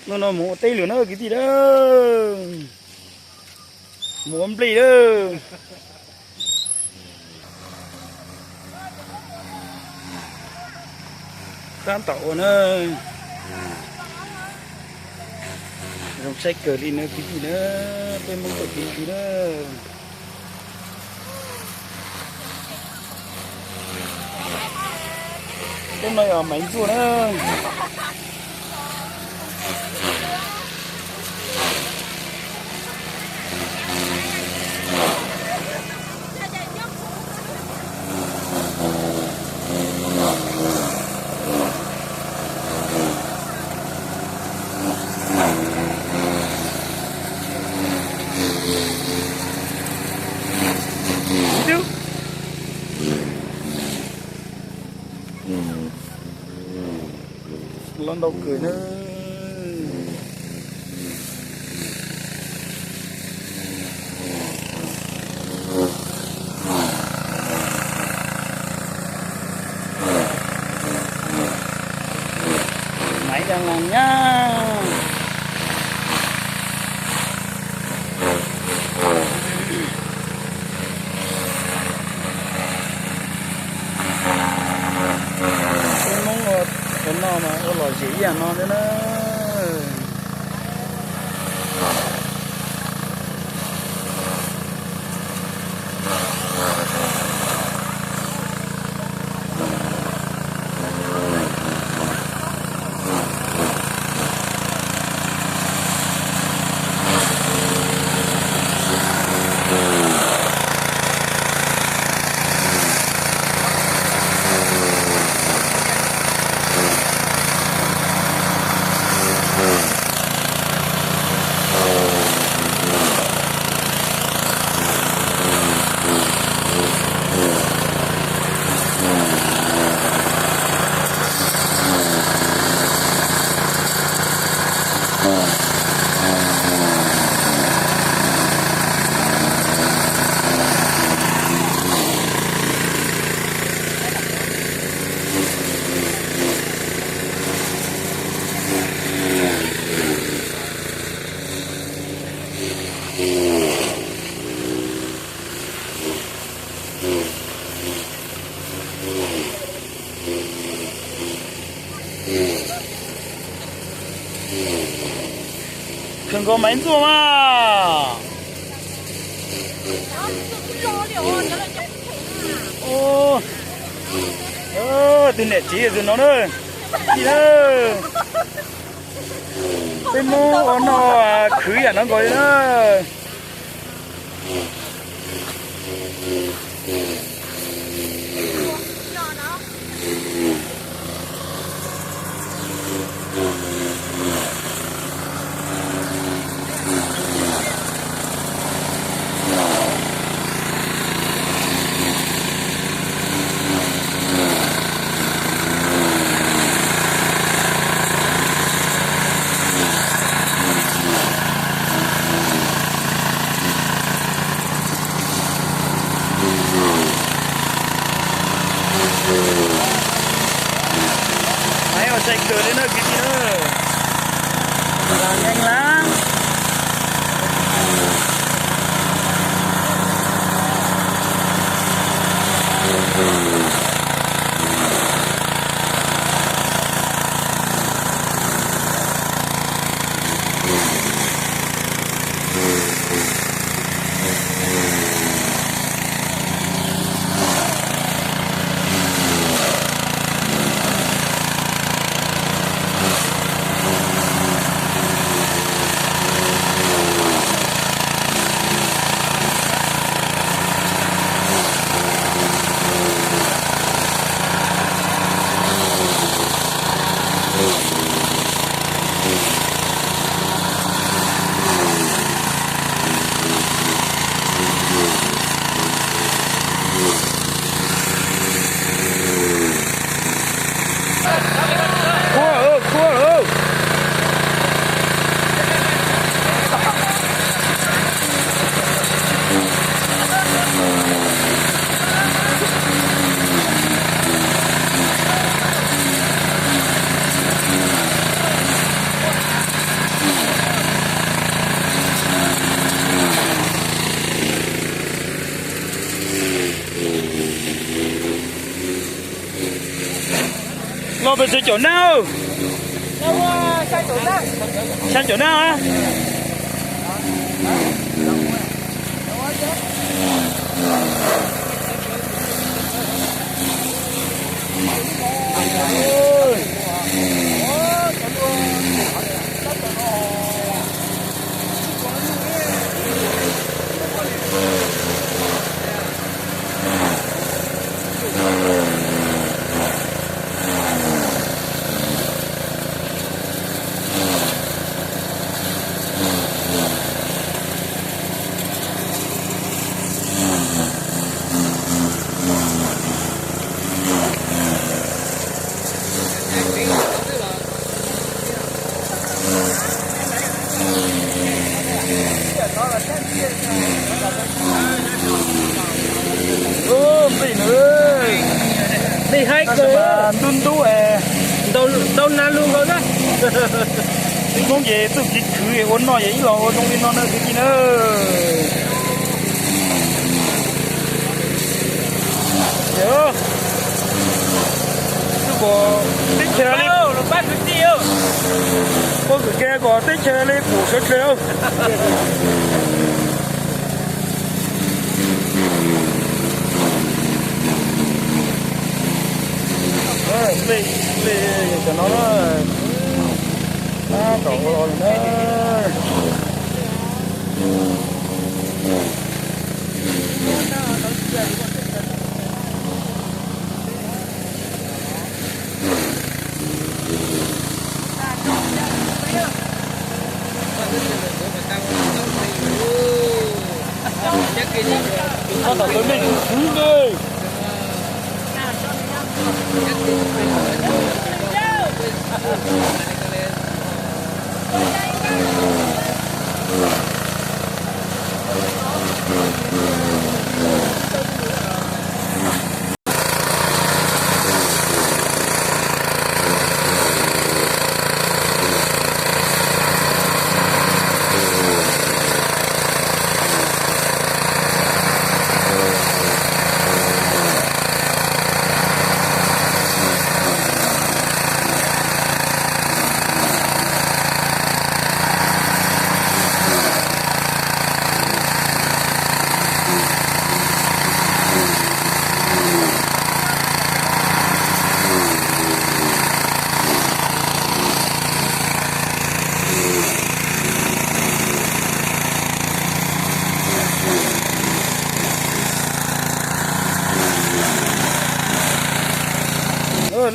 Hnub no mus ua teb lawm na kwv tij na, mus ua nplej lawm. Tab tom ua na, zoo saib kawg li na kwv tij na, peb Hmoob txoj kev ywg na. Hnub no yog Maiv Ntxuaj na. Los ntau kawg na. Maiv Dab Laag nyab. Peb Hmoob ua no mas ua lom zem ib yam no thiab na. Khaws nkaus Maiv Ntxuaj mas. Tus niam tsev tus no na. Peb Hmoob ua no khwv yam no nkaus li na. Peb caum nab, xya caum nab. Nplej nws, nplej haib kawg, ntub ntub, ntau nag lug nkaus na. Tsis poob ces txuj kev khwv ua noj ces ib los ua zoo li no na kwv tij na. Tub kom teb chaws li, pob kws ke kom teb chaws li pum sawv dlawg. Nplej, nplej cov no na, tab tom ua los na. Tab tom tau nej kuv khwv ne.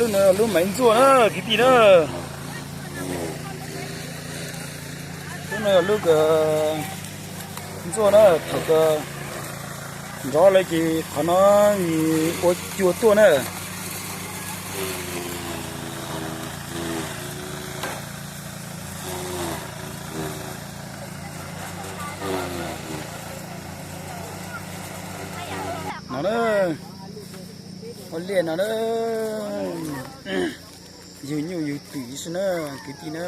Lub no lub Maiv Ntxuaj na kwv tij na. Lub no yog lub kws ntxuaj na, thaum kws nrov lawm ces qhov no ua cua tuaj na. No na, ua liaj no na, yug nyuj yug twm xwb na kwv tij na.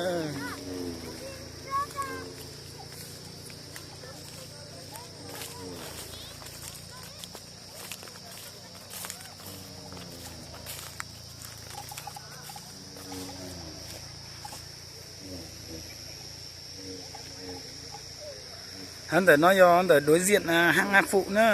Hov ntawm no yog ntawm đối diện hang Nga Phum na.